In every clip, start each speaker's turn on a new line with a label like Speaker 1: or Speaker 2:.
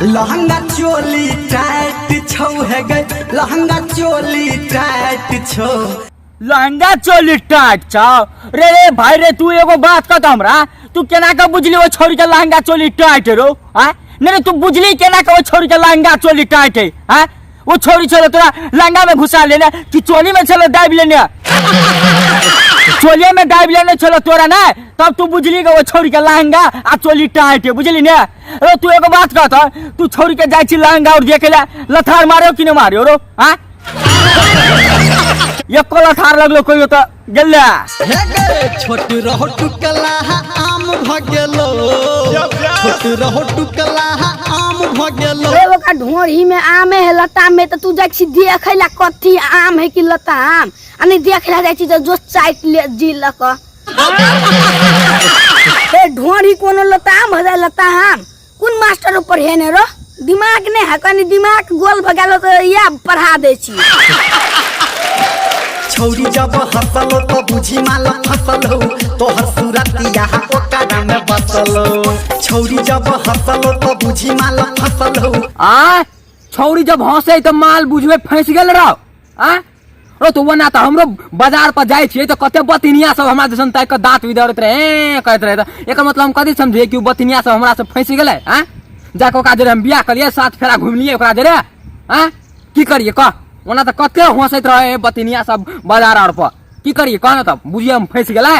Speaker 1: Lehenga choli tight छौ है गे, लहंगा चोली टाइट छौ।
Speaker 2: लहंगा चोली टाइट छौ रे। रे भाई रे, तू एगो बात कह हमरा, तू केना के बुझली ओ छोरी के लहंगा चोली टाइट रो? आ नहीं रे, तू बुझली केना के ओ छोरी के लहंगा चोली टाइट है? आ वो छोरी छलो तोरा लहंगा में घुसा लेने कि चोली में छलो दाबि लेने? चोलिये में दाबि लेने छलो तोरा ना, तब तू बुझली के वो छोरी के लहंगा आ चोली टाइट है, बुझली ने? रो तू एगो बात कह, तू छोरी के जाइ छी लहंगा और देखे ला लथार मारो कि न मारियो रो? आ एको लथार लगलो कहियो त गेलै।
Speaker 1: हे गे, छोट रहो टुकला आम भ गेलो, छोट रहो टुकला आम भ गेलो।
Speaker 3: रे ओकरा ढोरही में आमे है लता में, त तू जाइ छी देखै ला कथी आम है कि लता आम, आ नहीं देखे ला जाइ छी त जो चाटि ले जी ल क। हे ढोरही कोनो लता आम हो जाए? लता आम कोन मास्टर ऊपर है ने रो? दिमाग नहीं है, कनी दिमाग गोल भ गेल त या पढ़ा दै छी।
Speaker 1: छौरी जब हंसलो तो बुझी माल फसलो, तोहर सूरतिया ओकरा में बसलो। छौरी जब हंसलो तो बुझी माल फसलो।
Speaker 4: आ छौरी जब हंसे तो माल बुझबे फंस गेल रहो। आ रो तो ओना तऽ हमरो बाजार पर जाइ छियै तऽ कते बतिनिया सब हमरा दिसन ताकि कऽ दाँत बिदरैत रहे, ए कहैत रहे। तऽ एकर मतलब हम कथी समझियै कि ओ बतिनिया सब हमरा से फँसि गेलै? आँ जाकऽ ओकरा जरे हम बियाह करियै, सात फेरा घुमलियै ओकरा जरे? आँ की करियै कह? ओना तऽ कते हंसैत रहे बतिनिया सब बाजार आर पर, की करियै कह ने? तब बुझियै हम फँसि गेलै?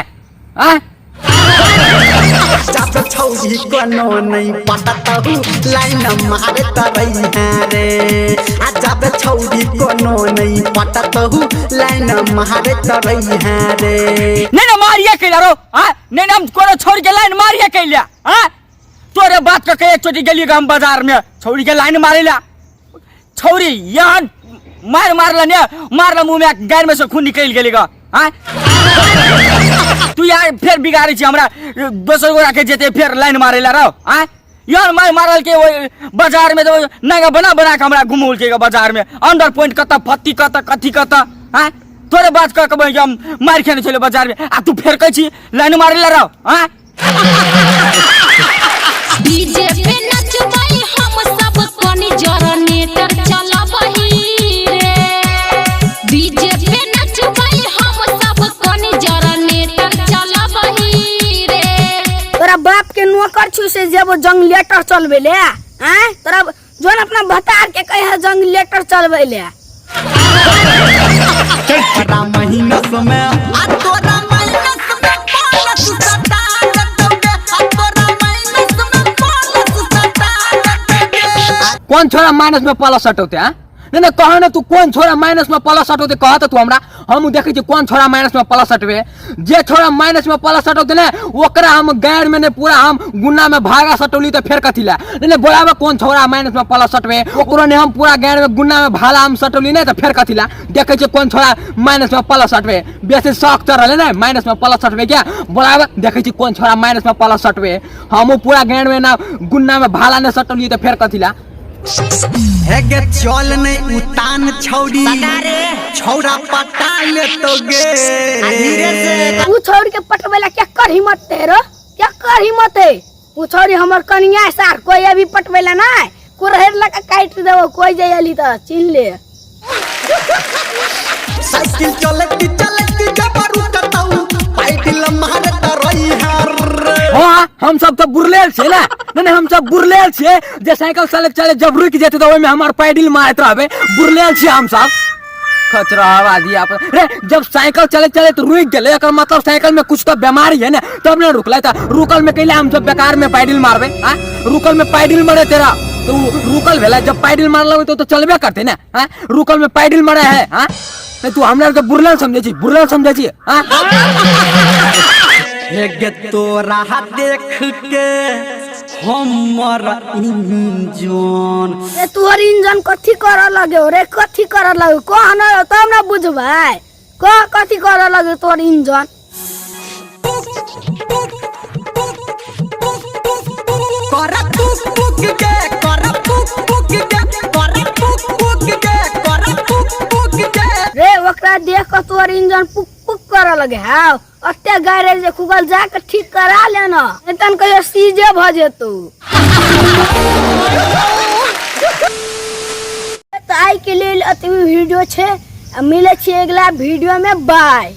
Speaker 4: आँ
Speaker 1: जब छौरी कोनो नहीं पटतहु लाइन मारे तरई है रे, आ जब छौरी कोनो नहीं पटतहु लाइन मारे तरई है रे।
Speaker 2: नहीं ना मारिए कैला रो। आ नहीं ना हम कोनो छोड़ के लाइन मारिए कैला। आ तोरे बात के कहे चोटी गेलिए हम बाजार में छौरी के लाइन मारेला, छौरी यहाँ मार मारला ने मारला मुंह में गायर में से खून निकल गेली गा। हाँ तू यार फेर बिगाड़े छी हमरा, दोसर गोरा के जेते फेर लाइन मारेला रहो। हाँ यार मार मारल के ओइ बाजार में तो नंगा बना बना के हमरा घुमौल के बाजार में, अंडर पॉइंट कत फत्ती कत कथी कत। हाँ तोरे बात कह के बहिन हम मार खेने छले बाजार में, आ तू फेर कहै छी लाइन मारेला रहो। हाँ
Speaker 5: डीजे पे नचबै हम सब कनी जनरेटर चलबही रे, डीजे पे नचबै हम सब कनी जनरेटर चलबही रे।
Speaker 3: तोरा बाप के नौकर छु से जेबो जंगलेटर चलबै ले? आँय तोरा जोन अपना भतार के कहे जंगलेटर चलबै ले।
Speaker 1: तोरा माइनस में आ तोरा माइनस में प्लस सटा देतौ गे, आ तोरा माइनस में प्लस सटा देतौ गे।
Speaker 4: कौन छोरा माइनस में प्लस हटौते? हाँ नहीं नहीं कह ना तू कौन छोरा माइनस में प्लस हटौते, कह तो तू हमरा, हम देखै छी कौन छोरा माइनस में प्लस हटबे। जे छोरा माइनस में प्लस हटौते ने ओकरा हम गैर में ने पूरा हम गुन्ना में भागा सटौली तो फेर कथी ला? नहीं नहीं बोलाबे कौन छोरा माइनस में प्लस हटबे, ओकरो ने हम पूरा गैर में गुन्ना में भाला हम सटौली ने तो फेर कथी ला? देखै छी कौन छोरा माइनस में प्लस हटबे, बेसी शौक चढ़ल ने माइनस में प्लस हटबे क्या? बोलाबे देखै छी कौन छोरा माइनस में प्लस हटबे, हमहूँ पूरा गैर में ना गुन्ना में भाला ने सटौली तो फेर कथी ला?
Speaker 1: हे गे चल नहीं उतान छौरी, छौरा पटा लेतो गे।
Speaker 3: उ छोड़ के पटबै ला क्या कर हिम्मत है रो? क्या कर हिम्मत है? उ छोरी हमर कनिया सार कोई अभी पटबै ला नहीं, कुरहर लगा काट देबो कोई जे अली त चिन्ह ले।
Speaker 1: साइकिल चलती चलती जब रुकतौ पैडल मारत रही हर।
Speaker 4: हाँ हम सब तो बुरलेल छे ना। नहीं नहीं हम सब बुरलेल छे जे साइकिल चले चले जब रुक जेते तो ओइमे हमर पैडल मारत रहबे, बुरलेल छे हम सब। खचरा आवाज आप रे, जब साइकिल चले चले तो रुक गेले एकर मतलब साइकिल में कुछ तो बीमारी है ना, तब ना रुकले। त रुकल में कैला हम सब बेकार में पैडल मारबे? हाँ रुकल में पैडल मारे तेरा तो रुकल भेला, जब पैडल मारल तो चलबे करते ना। हाँ रुकल में पैडल मारे है। हाँ नहीं तू हमरा के बुरलेल समझे छी, बुरलेल समझे छी? हाँ
Speaker 1: हे गे तोरा देख के हमर इंजन।
Speaker 3: रे तोहर इंजन कथी करऽ लगे रे? कथी करऽ लगे कह न तब न बुझबै, कह कथी करऽ लगे तोहर इंजन?
Speaker 1: कर पुक पुक गे, कर पुक पुक गे, कर पुक पुक गे, कर पुक पुक गे।
Speaker 3: रे ओकरा देख के तोहर इंजन पुक पुक करऽ लगे हाउ, अते गैरेज जे खुगल जाके ठीक करा लेना, नहीं तन कहियो सीजे भ जेतौ। आइके लेल एतबी वीडियो छै। आ मिलै छियै अगिला वीडियोमे, बाय।